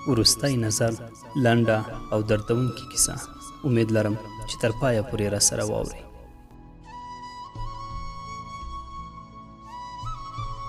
وروستی نظر، لنډه او دردونکې کیسه. امید لرم چې تر پایه پورې راسره واورئ.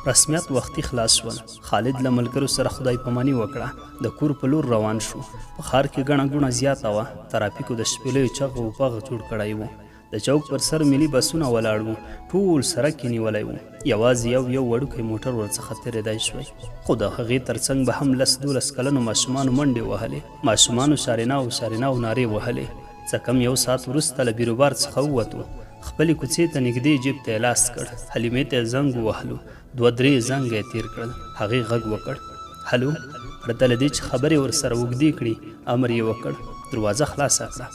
رسمیات وختي خلاص شول. خالد له ملګرو سره خدای پاماني وکړه، د کور په لور روان شو. په ښار کې ګڼه ګوڼه زیاته وه. ترافیکو د شپېلیو چغ و پغ جوړ کړی و. د چوک پر سر ملي بسونه ولاړ وو، ټول سرک یې نیولی و. یوازې یو یو وړوکی موټر ورڅخه تېرېدای شوی، خو د هغې تر څنګ به هم لس دولس کلنو ماشومانو منډې وهلې. ماشومانو شاریناو شاریناو نارې وهلې. څه کم یو ساعت وروسته له بیروبار څخه ووتو. خپلې کوڅې ته نږدې جیب ته یې لاس کړ. حلیمې ته یې زنګ ووهلو. دوه درې زنګه یې تېر کړل. هغې غږ وکړ، هلو! پرته له دې چې خبرې ورسره اوږدې کړي، امر یې وکړ، دروازه خلاصه کړه.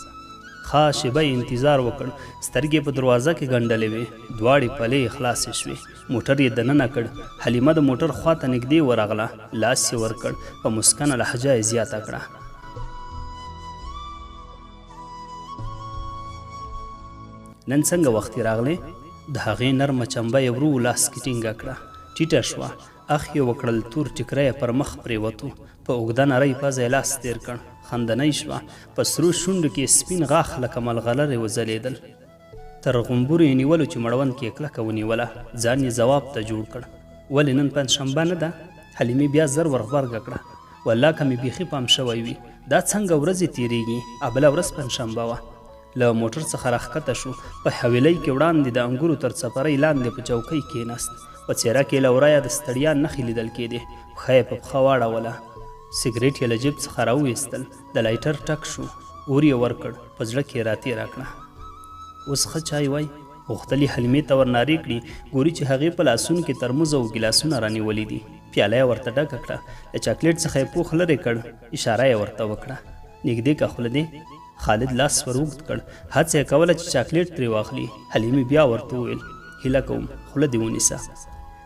ښه شېبه یې انتظار وکړ، سترګې یې په دروازه کې ګنډلې وې، دواړې پلې یې خلاصې شوې، موټر یې دننه کړ، حلیمه د موټر خوا ته نږدې ورغله، لاس یې ورکړ، په مسکنه لهجه یې زیاته کړه. نن څنګه وختي راغلې؟ د هغې نرمه چمبه یې ورو لاس کې ټینګه کړه، ټیټه شوه، اخ یې وکړل، تور ټیکری یې پر مخ پرېوتو، په اوږده نرۍ پزه یې لاس تېر کړ، خندنۍ شوه، په سرو شونډو کې یې سپین غاښ لکه ملغلرې وځلېدل. تر غومبورو یې نیولو چې مړوند کې یې کلکه ونیوله، ځان یې ځواب ته جوړ کړ، ولې نن پنجشنبه نه ده؟ حلیمې بیا زر ورغبرګه کړه، والله که مې بیخي پام شوی وي، دا څنګه ورځې تېرېږي، ابله ورځ پنجشنبه وه. له موټر څخه راښکته شو، په حویلۍ کې وړاندې د انګورو تر څپرۍ لاندې په چوکۍ کېناست. په څېره کې یې له ورایه د ستړیا نښې لیدل کېدې. پښه یې په پښه واړوله. سګرېټ یې له جېب څخه راوویستل. د لایټر ټک شو. اور یې ورکړ. په زړه کې یې راتېره کړه. اوس ښه چای وای. غوښتل یې حلیمې ته ورنارې کړي. ګوري چې هغې په لاسونو کې ترموز او ګیلاسونه رانیولي دي. پیاله یې ورته ډکه کړه. له چاکلېټ څخه یې پوښ لرې کړ. اشاره یې ورته وکړه. نږدې که خوله دې. خالد لاس ور اوږد کړ، هڅه یې کوله چې چاکلیټ ترې واخلي، حلیمې بیا ورته وویل، هیله کوم، خوله دې ونیسه.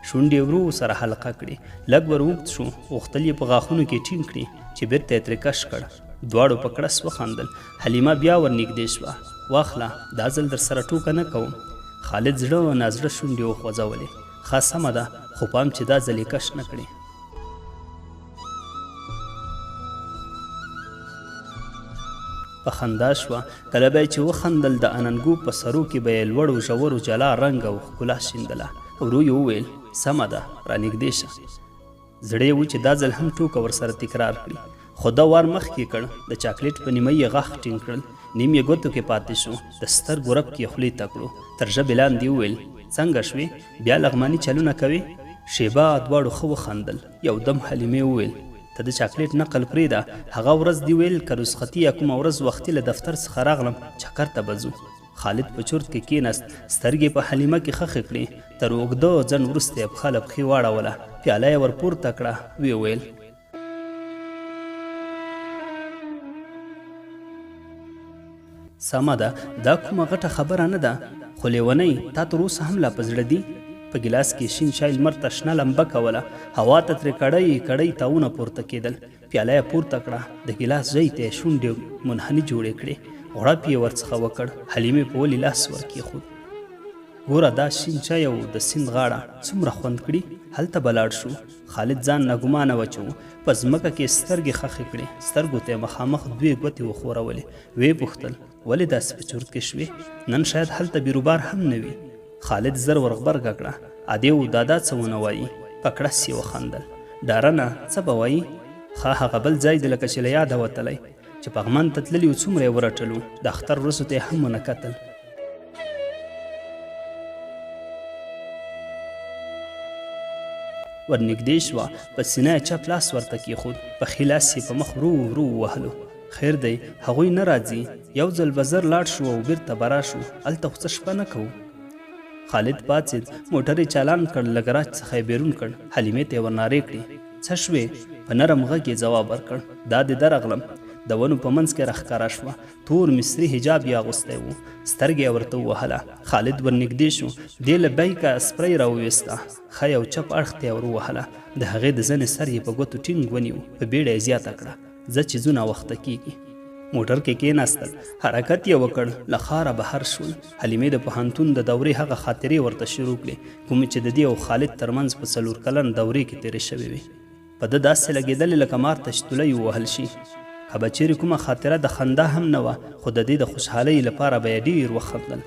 شونډې یې ورو سره حلقه کړې، لږ ور اوږد شو، غوښتل یې په غاښونو کې ټینګ کړي چې بیرته یې ترې کش کړ. دواړو په کړس وخندل، حلیمه بیا ور نږدې شوه، واخله، دا ځل درسره ټوکه نه کوم. خالد زړه نازړه شونډې وخوځولې، ښه سمه ده، خو پام چې دا ځل یې کش نه کړې. په خندا شوه، کله به یې چې وخندل د اننګو په سرو کې به یې لوړو ژورو جلا رنګ او ښکلا شیندله. ورو یې وویل، سمه ده، رانږدې شه. زړه یې و چې دا ځل هم ټوکه ورسره تکرار کړي، خو ده وار مخکې کړ، د چاکلیټ په نیمه یې غاښ ټینګ کړل، نیم یې ګوتو کې پاتې شو، د سترګو رپ کې یې خولې ته کړو، تر ژبې لاندې یې وویل، څنګه شوې؟ بیا لغماني چلونه کوې؟ شېبه دواړو ښه وخندل. یو دم حلیمې وویل، ته د چاکلیټ نقل پرېږده، هغه ورځ دې ویل که رخصتي یا کومه ورځ وختي له دفتر څخه راغلم چکر ته به ځو. خالد په چورت کې کېناست، سترګې یې په حلیمه کې ښخې کړې، تر اوږده ځنډ وروسته یې پښه له پښې واړوله، پیاله یې ور پورته کړه، ویې ویل. سمه ده، دا کومه غټه خبره نه ده، خو لېونۍ تا تر اوسه هم لا په زړه دي؟ په ګیلاس کې شین چای لمر ته شنه لمبه کوله، هوا ته ترې کړۍ کړۍ تاوونه پورته کېدل. پیاله یې پورته کړه، د ګیلاس ژۍ ته یې شونډې منحني جوړې کړې، غوړپ یې ورڅخه وکړ، حلیمې په ولي لاس ورکېښود. ګوره دا شین چای او د سیند غاړه څومره خوند کړي، هلته به لاړ شو. خالد ځان ناګومانه واچوه، په ځمکه کې یې سترګې ښخې کړې، سترګو ته یې مخامخ دوې ګوتې وښورولې، ویې پوښتل، ولې داسې په چورت کې شوې؟ نن شاید هلته بیروبار هم نه وي. خالد زر ورغبرګه کړه، ادې او دادا څه ونه وايي؟ په کړس یې وخندل، ډارنه، څه به وايي؟ ښه هغه بل ځای دې لکه چې له یاده وتلی، چې پغمان ته تللي وو څومره یې ورټلو، د اختر ورځو ته یې هم ونه کتل. ورنږدې شوه، په سینه یې چپ لاس ورته کېښود، په ښي لاس یې په مخ ورو ورو ووهلو. خیر دی، هغوی نه راځي، یو ځل به زر لاړ شو او بیرته به راشو، هلته خو څه شپه نه کوو. خالد پاڅېد، موټر یې چالان کړ، له ګراج څخه یې بیرون کړ، حلیمې ته یې ورنارې کړې، څه شوې؟ په نرم غږ یې ځواب ورکړ، دا دی درغلم. د ونو په منځ کې راښکاره شوه، تور مصري حجاب یې اغوستی و، سترګه یې ورته ووهله. خالد ورنږدې شو، دې له بیکه سپری راوویسته، ښی او چپ اړخ ته یې ورووهله، د هغې د زنې سر یې په ګوتو ټینګ ونیو، په بیړه یې زیاته کړه، ځه چې ځو ناوخته کیږي. موټر کې کېناستل، حرکت یې وکړ، له ښاره بهر شول. حلیمې د پوهنتون د دورې هغه خاطرې ورته شروع کړې، کومې چې د دې او خالد ترمنځ په څلور کلن دورې کې تېرې شوې وې. په ده داسې لګېدلې لکه مار ته چې تولۍ ووهل شي. که به چېرې کومه خاطره د خندا هم نه وه، خو د دې د خوشحالۍ لپاره به یې ډېر وخندل.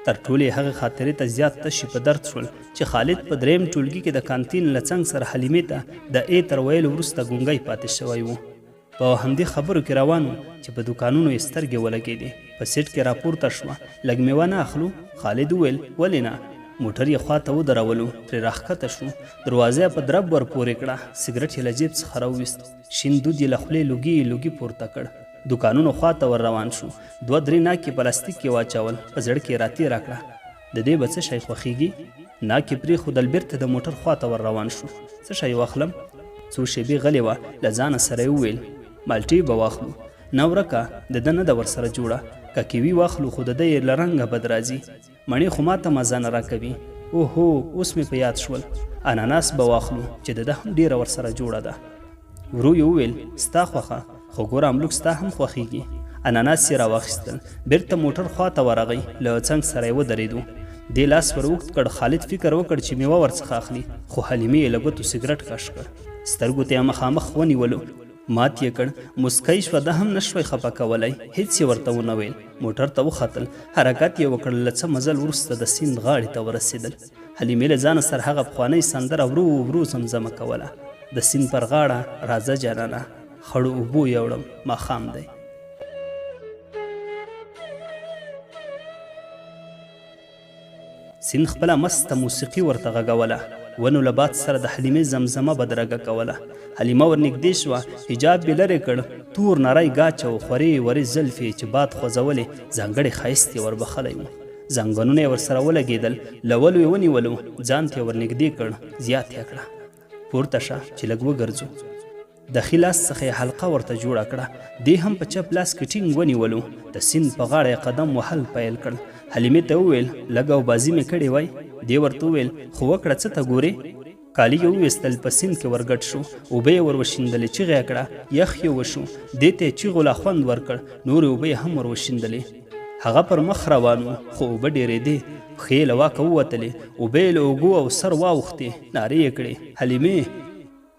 تر ټولو یې هغې خاطرې ته زیات تشي په درد شول چې خالد په درېیم ټولګي کې د کانتین له څنګ سره حلیمې ته د ای تر ویلو وروسته ګونګی پاتې شوی و. په همدې خبرو کې روان وو چې په دوکانونو یې سترګې ولګېدې. په سیټ کې راپورته شوه. لږ مېوه نه اخلو؟ خالد وویل، ولې نه؟ موټر یې خوا ته ودرولو. ترې راښکته شو. دروازه یې په درب ورپورې کړه. سګرټ یې له جېب څخه راوویست. شین دود یې له خولې لوګي لوګي پورته کړ. دوکانونو خوا ته ور روان شو. دوه درې ناک یې پلاستیک کې واچول. په زړه کې یې راتېره کړه. د دې به څه شی خوښېږي؟ ناک یې پرېښودل، بېرته د موټر خوا ته ور روان شو. څه شی واخلم؟ څو شېبې غلې وه، له ځانه سره یې وویل، مالټې به واخلو. نه ورکه، د ده نه ده ورسره جوړه. که کیوي واخلو خو د ده یې له رنګه بد راځي. مڼې خو ماته مزه نه راکوي. اوهو، اوس مې په یاد شول. اناناس به واخلو چې د ده هم ډېره ورسره جوړه ده. ورو یې وویل، ستا خوښه، خو ګوره املوک ستا هم خوښېږي. اناناس یې راواخیستل، بېرته موټر خوا ته ورغی، له څنګ سره یې ودرېدو. دې لاس ور اوږد کړ، خالد فکر وکړ چې مېوه ورڅخه اخلي، خو حلیمې یې له ګوتو سګرټ کش کړ. سترګو ته یې مخامخ ونیولو، مات یې کړ، موسکی شوه، ده هم نه شوای خپه کولی، هېڅ یې ورته ونه ویل. موټر ته وختل، حرکت یې وکړ، له څه مزل وروسته د سیند غاړې ته ورسېدل. حلیمې له ځانه سره هغه پخوانۍ سندره ورو ورو زمزمه کوله. د سیند پر غاړه راځه جانانه، خړو اوبو یوړم، ماښام دی. سیند خپله مسته موسیقي ورته غږوله. ونو له باد سره د حلیمې زمزمه بدرګه کوله. حلیمه ورنږدې شوه، حجاب یې لرې کړ، تور نری ګاچ او خورې ورې زلفې یې چې باد خوځولې، ځانګړی ښایست یې وربخښلی و. زنګنونه یې ورسره ولګېدل، له ولو یې ونیولو، ځان ته یې ورنږدې کړ، زیاته یې کړه. پورته شه چې لږ وګرځو. د ښي لاس څخه یې حلقه ورته جوړه کړه. دې هم په چپ لاس کې ټینګ ونیولو. د سیند په غاړه یې قدم وهل پیل کړل. حلیمې ته وویل، لږ او بازي مې کړې وای. دې ورته وویل، خو وکړه څه ته ګورې؟ کالي یې وویستل، په سیند کې ورګډ شو. اوبه یې ور وشیندلې، چیغه یې کړه، یخ یې وشو. دې ته یې چیغو لا خوند ورکړ، نورې اوبه یې هم ور وشیندلې. هغه پر مخ روان و، خو اوبه ډېرېدې. پښې یې له واکه ووتلې، اوبه یې له اوږو او سر واوښتې، نارې یې کړې، حلیمې!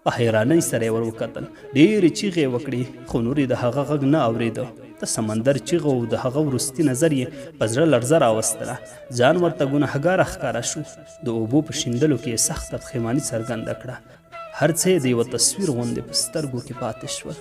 په حیرانۍ سره یې ور وکتل، ډېرې چیغې یې وکړې، خو نور یې د هغه غږ نه اورېده. د سمندر چیغو او د هغه وروستي نظر یې په زړه لړزه راوستله. ځان ورته ګناهګاره ښکاره شو. د اوبو په شیندلو کې یې سخته پښېماني څرګنده کړه. هر څه یې د یوه تصویر غوندې په سترګو کې پاتې شول.